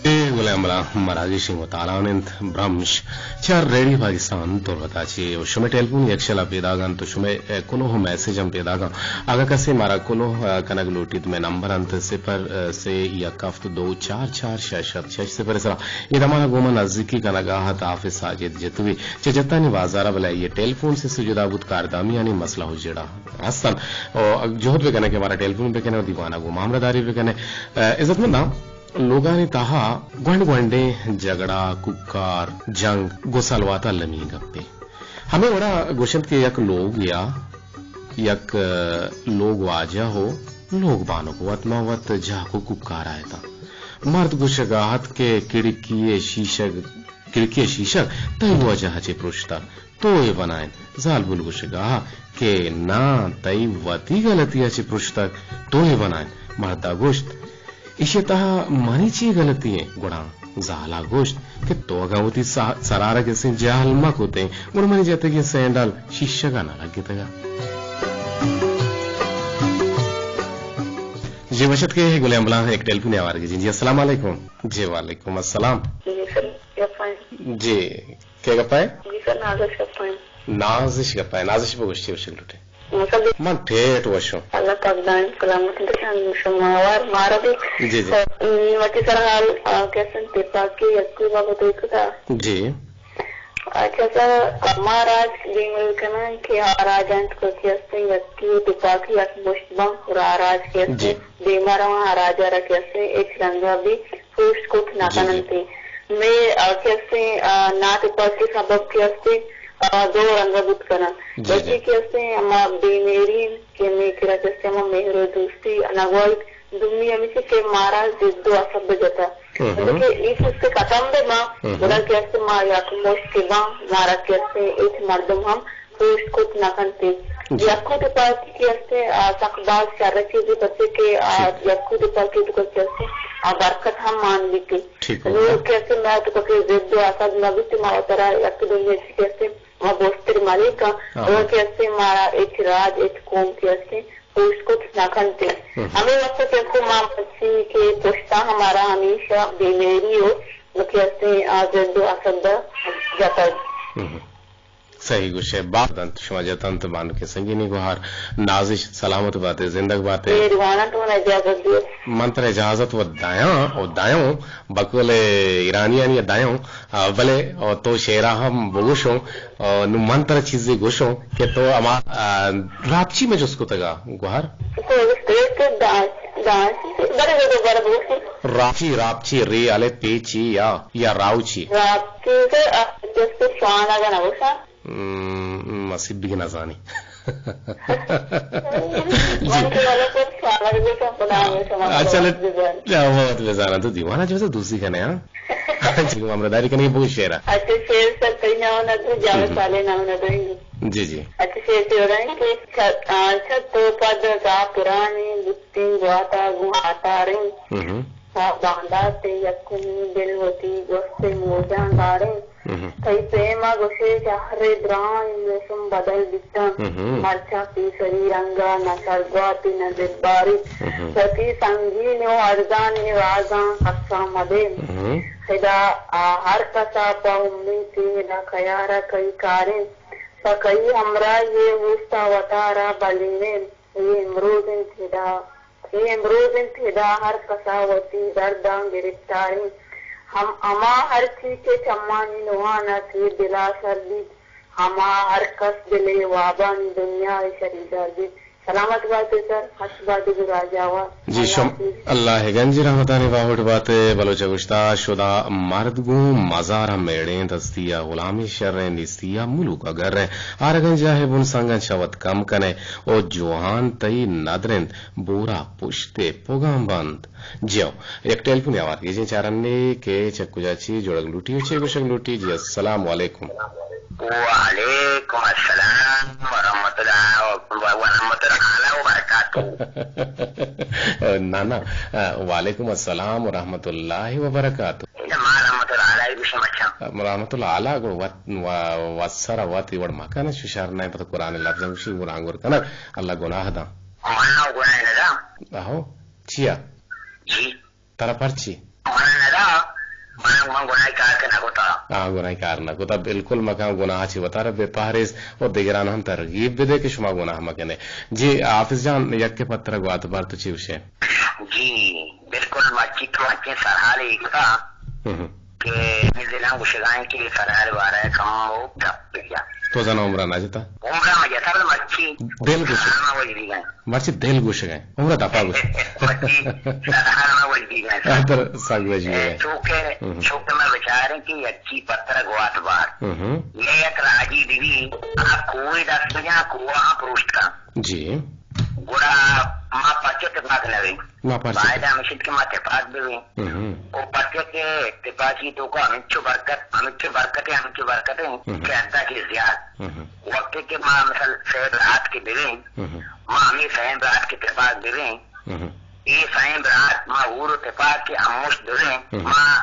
اے گلیں ہمبلاں، مراگشی مطالعان انت برمش چہ ریڈیو پاکستان تربت ء چہ، و شمئے ٹیلیفون یکشل ء پیداگ انت و شمئے، ء، کلوہ میسج ہم پیداگ انت۔ اگاں کسے مارا کلوہ، ء، کنگ لوٹیت، مئے نمبر انت صفر، ء، سے یک ہفت دو چار چار شش ہفت شش صفر ء سرا۔ اے دمان ء گوں ما نزیکی کنگ ء ات حافظ ساجد جتوئی چہ جتانی بازار ء، بلے آئی ء ٹیلیفون سے سجدا بوت، کاردامیانی مسئلہ و جیڑہ ہستن۔ و جہد بہ کنیں کہ مارا ٹیلیفون بہ کنیں و دیوان ء گوں ما ہمراہداری بہ کنیں۔ ء، عزت منداں، لوگانی تہا گونڈ گونڈیں جھگڑا، کوکار، جنگ، گوں سلوات المی گپے۔ ہمے وڑا گوشنت کہ یک لوگ یا یک، ء، لوگ واجہ و لوگ بانک وت ما وت جاک و کوکار آیتاں۔ مرد گوشگا ات کہ کھڑکی ء شیشگ، کھڑکی ء شیشگ تئی وجہ ء چہ پرشتہ۔ تو اے بنائین۔ زالبول گوشگا کہ ناں، تئی وتی غلطی ء چہ پرشتگ، تو اے بنائین۔ مردا گوشت، ایشی ء تہا منی چی غلطی ایں؟ گڑا زالا گوشت کہ تو اگاں وتی سا-، سرا را کسیں جہل مہ کتیں، گڑا منی جتگیں سینڈل شیشگا نہ لگتگا۔ جی وش اتکے گلیں ہمبلاں، ایک ٹیلیفون آوارگی۔ جی، جی، السلام علیکم۔ جی، وعلیکم السلام۔ جی سر، گپ ء؟ جی۔ کئے گپ ء؟ جی سر، نازش گپ ء۔ نازش گپ ء، نازش بگوش چی گوشگ لوٹے؟ من ٹھیٹ وشوں۔ اللہ پاک دائم سلامت بکن شما وار مارا بھی۔ جی، جی۔ سر، نی وتی سر حال، آ، کیسن تپاکی یکی بابت ایک تھا۔ جی۔ اچھا سر، ما راج دیمل کنن کہ آ راج انت کو کہ استیں یکی تپاکی یک مشت بم اور آ راج کہ استیں جی۔ دیما رواں آ راج را کہ استیں ایک رنگا بھی پوشت کت نہ جی، جی۔ کننت۔ مئے، آ، کہ استیں، آ، ناتپاکی سبب کہ استیں، آ، دو رنگ بوت کنن۔ جی، جی۔ یکے کہ استیں ہما بے مہری کہ مئے کرا کہ استیں ہما مہر و دوستی نگوائیت۔ دومی ہمیشی کہ مارا ضد و حسد بجتا۔ ہم ہم۔ مطلب کہ ای چیز کہ ختم بہ باں، ہم ہم۔ گڑا کہ استیں ما یک مشت کہ باں، مارا کہ استیں ہچ مردم ہم پوشت کت نہ کنت۔ جی۔ یکو تپاکی کہ استیں، آ، سک باز شر چیزے پرچے کہ، آ، ٹھیک۔ یکو تپاکی تو کہ استیں، آ، برکت ہم مان بیت۔ ٹھیک ہو نوں گیا۔ کہ استیں ما تو کہ ضد و حسد نہ بیت، ما وترا یک دومی چی کہ استیں، ما بوشتر ملک آں، آہا۔ اور کہ استیں مارا ہچ راج، ہچ قوم کہ استیں، پوشت کت نہ کنت۔ ہم۔ ہمے واسطہ کہ استیں ما مرچی کہ پشتا ہمارا ہمیشہ بے مہری و کہ استیں آ ضد و حسد جتگ۔ ہم۔ صحیح گوشے، باز انت شما جت انت بانکیں سنگینی گوہار۔ نازش، سلامت باتے، زندگ باتے۔ مہربان انت، من اجازت دیو۔ من ترا اجازت و دایاں، و دایاں، بقول ایرانیانی دایاں، آ، بلے، آ، تو شعرا ہم بگوشوں، آ، نو من ترا چیزے گوشوں کہ تو ہما، آ، راپچی میں جست کتگا گوہار۔ تو گوشتے کہ دانچ، دانچ، بڑے بڑے بڑے بگوشی۔ راپچی، راپچی، ری الف پی چی یا، یا راوچی۔ راپچی سے، آ، جست شوانگا نہ گوشاں۔ ہم، مسیت بگی نزانی۔ جی۔ من کہ والا پر سوال گوشم، خدا ہمیشہ من اچھا، لوٹ بزن۔ وقت بزانا تو دیوانا جو دوستی کنے، ہاں؟ جی، ہمراہ داری کنے بگو شعرا۔ اچھا، شعر سر کئی نہ ہونا تو جاوے ہم۔ سالے نہ ہونا تو۔ جی، جی۔ اچھا، شعر سے ہو رہا ہے کہ چھت، آ، چھت تو پد کا پرانی گتیں گواتا گوں آتاریں۔ ہم۔ پہ باندات ء یکمی دل وتی گوست ء موجاں داریں۔ مہم۔ تئی پیم ء گوشے شہر ء دراہیں موسم بدل بیتاں۔ مہم۔ مرچاں پیسری رنگ ء نہ سرگوات ء نہ دلباری۔ مہم۔ وتی سنگین ء ارزانیں رازاں کسا مدے۔ مہم۔ خدا ء ہر کس ء پہ امیت ء ادا خیار ء کئی کاریں۔ پہ کئی ہمراہی ء اوست ء وتارا بلینیں۔ اے امروز انت ادا، اے امروز انت ادا ہر کسا وتی درداں گرفتاریں۔ ہم، ہما ہرچی کہ چمانی نوان ات، اے دلا سر بیت، ہما ہر کس دل ء وابانی دنیا ء شریدار بیت۔ سلامت بات ئے سر، ہش بات ئے گوں راجاوا۔ جی، اللہ شم-، حافظ۔ اللہ ء گنج رحمتانی باہوٹ بات ئے۔ بلوچ ء گوشتا، شدا مرد گوں مزار ہم میڑیں، دستی ء غلامی شریں، نیستی ء ملوک ء گریں۔ آرگنجاہ ء بن سنگاں چہ وت کم کن ئے، او جوان تئی ندر انت، بورا پشت ء پگاں بند۔ جیو، یک ٹیلیفونے آوار گیجیں چارنے کہ چہ کجا چی جوڑگ لوٹی و چے گوشگ لوٹی۔ جی، السلام علیکم۔ وعلیکم السلام ورحمۃ اللہ و، ورحمۃ اللہ تعالی وبرکاتہ۔ نا، نا، وعلیکم السلام ورحمۃ اللہ وبرکاتہ۔ اے ما رحمت العالی گوشیں بچاں۔ رحمت العالی گڑا وت، و-، وت سر ء وت اے وڑ مکن، شر نہ انت، پتہ قرآن ء لفظاں گوشی، گڑا انگور کنگ، اللہ گناہ داں۔ منا گناہ نہ داں۔ اہو، چیا؟ جی۔ ترا پرچی؟ منا نہ داں، من، من گناہی کار کہ نہ کتا۔ ہاں، گناہی کار نہ کتا، بالکل مکن، گناہ چی وتارا بے پہریز اور دگران ہم ترغیب بدے کہ شما گناہ مکنے۔ جی، حافظ جان، یک کے پتر گوات بار تو چی گوشے؟ جی، بالکل، مرچی تو انچیں سرحالے کتا ہم۔ کہ ہمے دلاں گوشگا انت کہ سرحال بارہ کم و گپ بجا۔ تو زنا عمرہ نہ جتا؟ عمرہ ما جتا، بلے مرچی دل گوشگ۔ سرحال ما وش بیگا۔ مرچی دل گوشگ۔ عمرہ دپا گوش۔ مرچی سرحال ما وش بیگا۔ آ، تر سگ وش بیگا۔ اے چوکہ، ہم۔ چوکہ ما بچاریں کہ یکی پتر گوات بار۔ ہم۔ یہ یک راجی بی بی، آ کوئی دست بجا، کوہ آ پروشت کا۔ جی۔ گڑا ما پرچہ تپاک نہ بیں؟ ما پرچہ باید ہمیش انت کہ ما تپاک بہ بیں۔ ہم۔ و پرچہ کہ تپاکی توکا ہمینچو برکت، ہمینچو برکت ہے، ہمینچو برکت ہے ہم۔ کہ حدا کہ زیاد۔ ہم۔ وقتی کہ ما مثال سئے برات کہ بہ بیں، ہم۔ ما ہمیں سئے برات کہ تپاک بہ بیں، ہم۔ اے سئیں برات ما ہور و تپاک کہ ہموش دوئیں ہم۔ ما،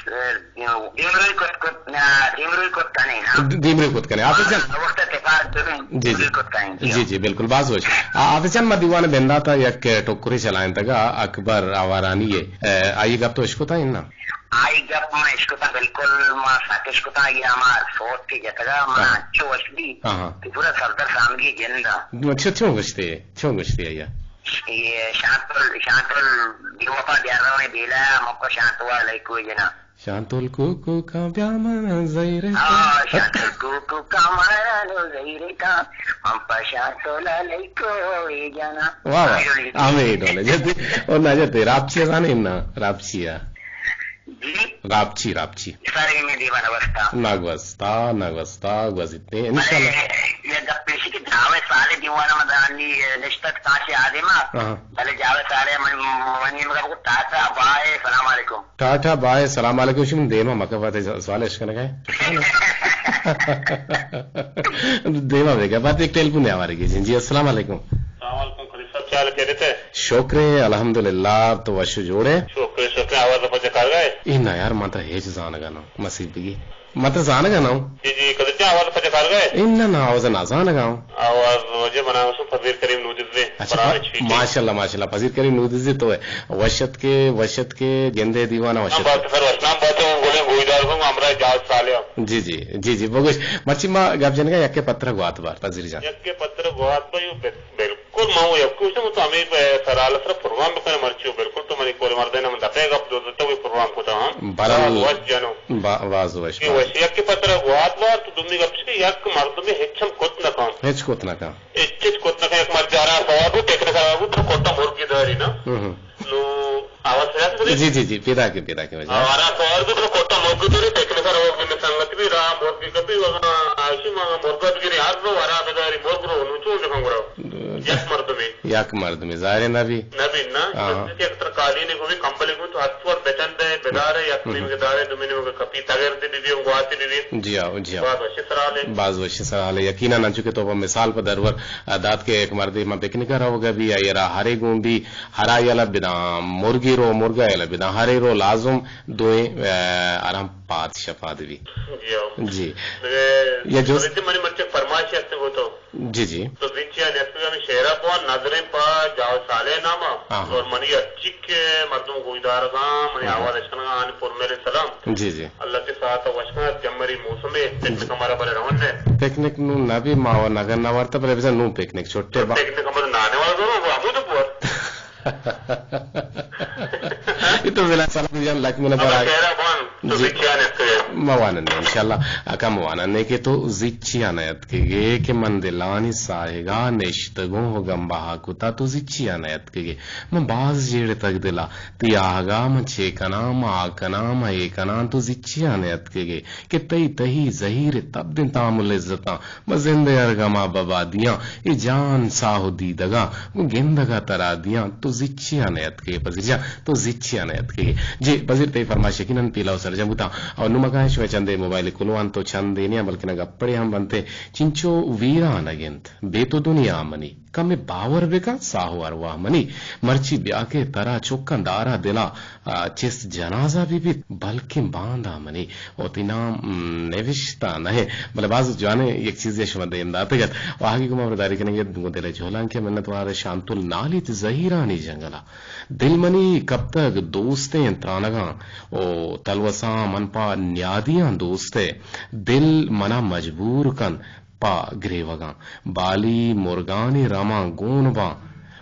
اه، دیمروئی کت کت، نا، دیمروئی کت کنیں، ہاں۔ د-، دیمروئی کت کنیں۔ حافظ جان۔ ما وقت تپاک دوئیں، جی، جی۔ دیمروئی کت کنیں، جی۔ جی، جی، بالکل، باز وش۔ آ، حافظ جان، ما دیوان بنداتا یک ٹکرے چلائینتگا اکبر آوارانی ہے۔ اه، آئی گپ تو اشکتا اننا؟ آئی گپ ما اشکتا، بالکل ما سک اشکتا، آئی ہما سوت کہ جتگا، منا ہاں۔ انچو وش بی، ہاں، ہاں۔ کہ پورا سردار سامگی جندا۔ اچھا، چون گشتے، چون گشتے آئی؟ اے شانتل، شانتل بے وفا بیارنویں بیلا، مکو شانتوا لائکو جنا۔ شانتل کوکو کا بیا من زہیرے کا۔ ہاں، شانتل کوکو کا مارا لو زہیرے کا، من پا شانتل لائکو اے جنا۔ واہ واہ، ہمیں ڈولے۔ ہمیں ڈولے۔ جدی، اور نہ جتے، راپچی زانے نا، راپچی ہے۔ جی؟ راپچی، راپچی۔ سر، اے میں دیوان وستا۔ نہ گوستا، نہ گوستا، گوزیت نے، انشاءاللہ۔ بلے، یہ گپ پیشی کہ دعوے سالے دیوانا مدانی نشتت کاشے آدما۔ ہاں۔ بلے جاوے سالے من، منی مگا بگو ٹاٹا بائے، سلام علیکم۔ ٹاٹا بائے، سلام علیکم، شم دیما مکہ بات سوال اش کنگا ہے۔ دیما بیگا بات ایک ٹیلیفون ہے ہمارے کی۔ جی، جی، السلام علیکم۔ السلام علیکم، خلیل صاحب، کیا حال ہے، خیریت ہے؟ شکر ہے، الحمدللہ، تو وشو جوڑے؟ شکر ہے، شکر ہے، آواز پچ کار گئے؟ اے نا یار، من ترا ہیچ زانگا نا، مسیت بگی۔ من ترا زانگا نا۔ جی، جی، کدی چا آواز پچ کار گئے؟ اے نا، نا، آواز نا زانگا۔ آواز وجہ منا وشو فضیل کریم نودزے۔ اچھا، ماشاءاللہ، ماشاءاللہ، فضیل کریم نودزے تو ہے۔ وشت کے، وشت کے، گندے دیوانہ وشت نام بات کے۔ سر، وش نام بات ہے، گولے گویدار ہمراہ جاز صالح۔ جی، جی، جی، جی، بگوش۔ مرچی ما گپ جنگا یکے پتر گوات بار، پذیر جان۔ یکے پتر گوات بار، یو بل-، بالکل ما وہ یکے گوشم تو ہمیں پہ سرال سر پروگرام بکنے مرچی، بالکل تو منی کول مردے نہ من دپے گپ دو تو وہ پروگرام کو تا ہاں۔ برال۔ وش جنو۔ با-، باز وش، کہ باز۔ وش یکے پتر گوات بار تو دومی گپ کہ یک مردمے ہچ ہم کت نہ کن۔ ہچ کت نہ کن۔ ہچ ہچ کت نہ کن، یک مرد آرا سوار بو، ٹیکنیکل آرا بو، تو کتا مرگی داری نا۔ ہم ہم۔ نو آواز سرا تو جی، جی، جی، پیدا کے، پیدا کے وجہ۔ آرا سوار بو، تو کتا مرگی داری، ٹیکنیکل آرا بو، سنگت بھی را مرگی کپی، وگا آشی ما مرگا بگیری، ہر رو ورا بداری، مرگ رو، نو چون جکان گرا۔ یک مردمے۔ یک مردمے، ظاہر نہ بھی۔ نہ بھی نا، ہاں۔ کہ اکثر قالین کو بھی کمبل کو تو ہر وڑ بچن دے، بدارے، یک ہم۔ نیمگے دارے، دومی نیمگے کپی، تغیر دے بھی، بھی، گواتی بھی، بھی۔ جی ہاں، جی ہاں۔ باز وشی سرحال ہے۔ باز وشی سرحال ہے۔ یقیناً انچو کہ تو پہ مثال پہ درور دات کہ یک مردے ما پکنک ءَ روگ ءَ بی، آئی ءَ را ہرے گون بی، ہرا یلہ بداں، مرگی رو، مرگا یلہ بداں، ہرے رو لازم دوئیں، ءَ، آرام پاد شپاد بی۔ جی ہاں۔ جی۔ دگہ یا جو منی مرچی فرمائش است گو تو۔ جی، جی۔ تو زچی ءَ نیتکگ ءَ ہمے شعر ءَ بوان، نظریں پہ جاوید صالح ءِ نام ءَ، آہا۔ اور منی ہرچی کہ مردم گوشدارگ ءَ، منی آواز اشکنگ ءَ، آنی پر میرے سلام۔ جی، جی۔ اللہ تئی ساعت ءَ وش کنت، جمبری موسم ءَ، پکنک ہمارا بلے رون ہے۔ پکنک نوں نہ بی، ما و نگن نہ وارتا، بلے بزن نوں پکنک چھٹے با۔ پکنک ہمارا نانے والا دورو، وہ ہمود بور۔ اے تو ضلع سلام جان، لک منت وار۔ شعر ءَ بوان، تو جی۔ زچی ءَ نیتکگ ئے۔ ما وانن انشاءاللہ۔ اکا ما وانن کہ تو زچی ءَ نیتکگ ئے کہ من دلانی ساہگا نشتگوں و گم بہا کتا، تو زچی ءَ نیتکگ ئے۔ من باز جیڑتگ دلا، تئی آہگا من چے کناں، من آ کناں، من اے کناں، تو زچی ءَ نیتکگ ئے کہ تئی تہی زہیر تب دیں تام و لذتاں۔ من زند ءِ ہر گما ببا دیاں، اے جان ساہ و دیدگاں، گوں گندگا ترا دیاں، تو زچی ءَ نیتکگ ئے پذیر جان، تو زچی ءَ نیتکگ ئے۔ جی پذیر، تئی فرمائش یقیناً پیلو سرجم بوتاں۔ اور نوں مکائیں شمئے چندے موبائل کلوان تو چندے نیاں، بلکنا گپڑے ہم بنتے۔ چنچو ویرانگ انت بے تو دنیا منی، کمے باور بکن ساہ و ارواہ منی۔ مرچی بیا کہ ترا چکاں دارا دلا، آ، چست جنازہ بہ بیت، بلکیں باندا منی۔ وتی نام، م، نوشتہ نہ انت، بلے باز جوانیں یک چیزے شما دیم داتگ ات۔ و آہگی گوں ہمراہداری کنگ ءَ گوں دل ءِ جہلانکے ءَ منتوار۔ شانتل نالیت زہیرانی جنگل ءَ، دل منی کپتگ دوستیں ترانگاں، او تلوساں من پہ نیادیاں دوست ءِ، دل منا مجبور کن پہ گریوگاں، بالی مرگانی رماں گون باں،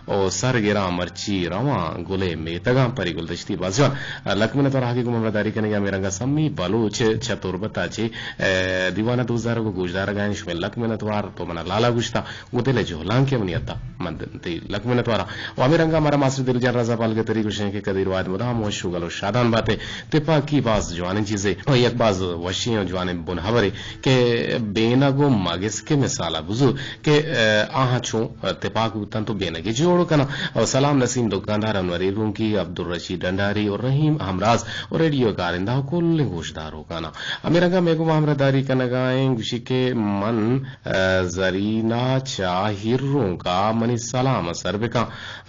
او سر گراں مرچی رواں گل ءِ میتگاں۔ پری گلدشتی، باز جوان۔ لک منت وار آہگی گوں ہمراہداری کنگ ءَ۔ ہمے رنگا سمی بلوچ چہ تربت ءَ چہ، اے، دیوان ءَ دوست دارگ و گوشدارگ ءَ انت، شمئے لک منت وار۔ تو منا لالا گوشتا، گوں دل ءِ جہلانکے منی حد ءَ، من تئی لک منت وار آں۔ و ہمے رنگا مارا ماسٹر دل جان رضا پالگتری گوشیں کہ قدیر واحد مدام وش و گل و شادان باتے۔ تپاکی باز جوانیں چیزے، و یک باز وشیں و جوانیں بنہبرے کہ بینگ و مگس کے مثالا بزور کہ، اے، آہاں چوں تپاک بوتن تو بینگے جوڑ کناں۔ او سلام نسیم دکاندار، انوری رونکی، عبدالرشید ڈنڈاری اور رحیم ہمراز اور ریڈیو کارندہ و کلیں گوشداروکانا۔ ہمے رنگا مئے گوما ہمراہداری کنگا ایں، گوشی کہ من، اے، زرینا چاہر رونکا منی سلام سر بکن،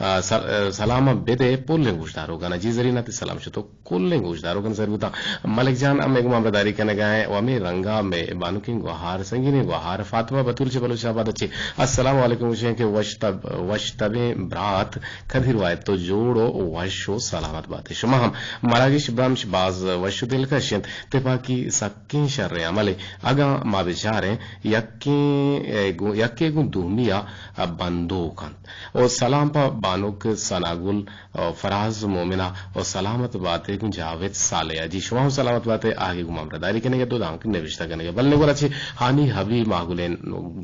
اے، سل-، اے، سلام بدے پلیں گوشداروکانا۔ جی زرینا، تئی سلام شتو کلیں گوشداروکاں سر بوتاں۔ ملک جان ہم مئے گوما ہمراہداری کنگا ایں و ہمے رنگا مئے بانکیں گوہار، سنگینیں گوہار فاطمہ بتول چہ بلوچ آباد ءَ چہ السلام علیکم گوشیں کہ وش تب، وش تبیں برات قدیر واحد، تو جوڑ و وش و سلامت باتے۔ شما ہم۔ مراگش برمش باز وش و دلکش انت۔ تپاکی سکیں شریں عملے۔ اگاں ما بچاریں یکیں، اے، گوں، یکے گوں دومی ءَ بندوک انت۔ و سلام پہ بانک ثناگل و فراز مومنا و سلامت باتے گوں جاوید صالحا۔ جی شما ہم سلامت باتے، آہگی گوما ہمراہداری کنگے، دو دانک نوشتہ کنگے۔ بل نگورا چہ ہانی حبی ماہگلیں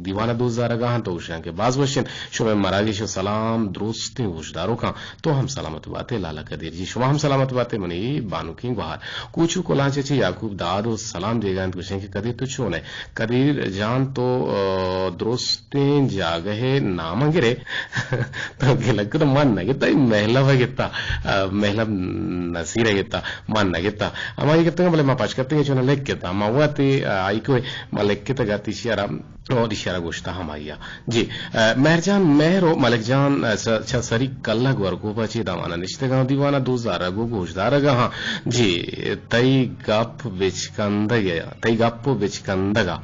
دیوانا دوست دارگا ہاں تو گوشاں کہ باز وشیں شمئے مراگش و سلام درستیں گوشداروکاں۔ تو ہم سلامت باتے لالا قدیر جی، شما ہم سلامت باتے منی بانکیں گوہار۔ کوچو کلانچ چہ یعقوب داد و سلام دیگا انت، گوشیں کہ قدیر تو چون ئے؟ قدیر جان تو، آ، درست تیں جاگہے نام گرے۔ تو گلگ تو من نہ گتا، اے مہلب گتا، آ، مہلب نصیر گتا، من نہ گتا۔ ہمائی گپتگاں، بلے ما پش کپتگیں چونا لکھ گتا۔ ما وتی، آ، آئی کو ما لکھ گتا گتی شیارا، اور اشارہ گوشتا ہمائی آ۔ جی، آ، مہر جان مہر و ملک جان، آ، س-، چہ سری کلگ ورکوپا چی دامانا نشتگاں، دیوانا دوست دارگ و گوش دارگا ہاں۔ جی، تئی گپ بچکندگ، تئی گپ و بچکندگا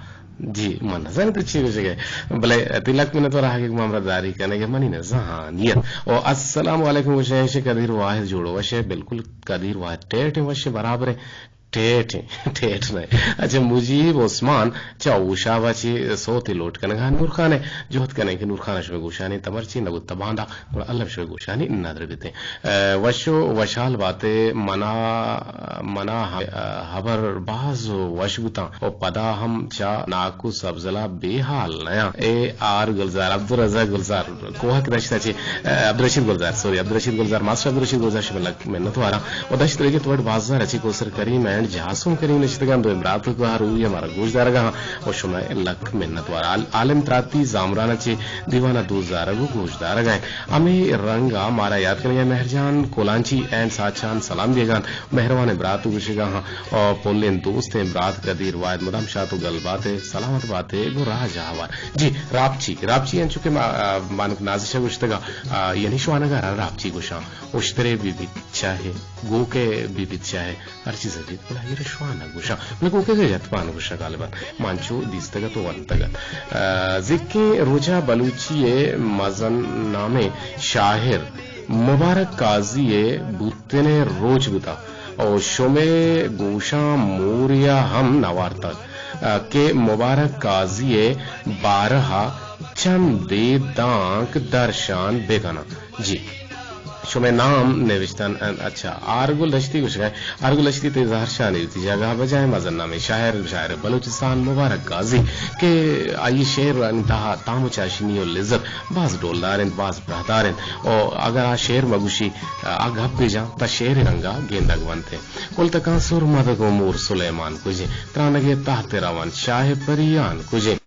جی، من نزاناں تو چی گوشگ ئے، بلے تئی لک منت وار آہگی گوما ہمراہداری کنگ ئے، منی نزانیت۔ او السلام علیکم گوشیں، ایشی قدیر واحد جوڑ وش ئے، بالکل قدیر واحد ٹیٹ وش ئے، برابر ئے، ٹیٹ ایں، ٹیٹ نہ۔ اچھا، مجیب عثمان چہ ہوشاب ءَ چہ سوتے لوٹ کنگ ءَ۔ نورخان ءَ جہد کنیں کہ نورخان ءَ شمئے گوشانی تہ مرچی نہ بوت باندا، گڑا الم شمئے گوشانی ندر بیتیں۔ اے، وش و وشحال باتے، منا، منا ہم، اے، ہبر باز وش بوتاں و پدا ہم چہ ناکو سبزلا بے حال نیاں۔ اے آر گلزار، عبدالرزاق گلزار، کوہک دشت ءَ چہ، اے، عبدالرشید گلزار، سوری، عبدالرشید گلزار، ماسٹر عبدالرشید گلزار، شمئے لک منت واراں۔ و دشت ریڈیو ءِ وڑ باز زر ءَ چہ کوسر کریم اینڈ جاسم کریم نشتگاں، دوئیں برات و گوہر روی ءَ مارا گوش دارگا ہاں و شمئے لک منت وار۔ عال-، عالم تراتی زامران ءَ چہ دیوان ءَ دوست دارگ و گوش دارگا ایں۔ ہمے رنگ ءَ مارا یات کنگ ءَ مہرجان کولانچی اینڈ ساچان سلام دیگان، مہروانیں برات گوشگا ہاں و پلیں دوستیں برات قدیر واحد مدام شات و گل باتے، سلامت باتے، گوں راج ءَ ہوار۔ جی، راپچی، راپچی انچو کہ ما-، آ، بانک نازش ءَ گوشتگا، آ، یعنی شوانگ ءَ را راپچی گوشاں۔ اشترے بہ بیت چاہے، گوکے بہ بیت چاہے، ہر چیز بیت، بلے آئی ءَ را شوانگ گوشاں۔ بلے گوکے ءَ جتپان گوشاں غالباً۔ ما انچو دیستگ ات و ونتگ ات۔ آ، زیکیں روچ ءَ بلوچی ءِ مزن نامیں شاعر مبارک قاضی ءِ بوتن ءِ روچ بوتگ و شمئے گوشاں موریا ہم نہ وارتگ، آ، کہ مبارک قاضی ءِ بارہ ءَ چندے دانک درشان بہ کناں۔ جی۔ شمئے نام نوشتن انت۔ اچھا، آرگل دشتی گوشگ ءَ۔ آرگل دشتی تئی زہرشانی وتی جاگہ ءَ بجائیں۔ مزن نامیں شاعر، شاعر بلوچستان مبارک قاضی کہ آئی شعرانی تہا تام و چاشنی و لذت باز ڈولدار انت، باز براہدار انت۔ و اگر آ شعر مگوشی، آ گپ بجاں، تا شعر رنگا گندگ بنت۔ کل تکاں سر مدگ و مور سلیمان کجیں، ترانگے تحت روان شاہ پریان کجیں۔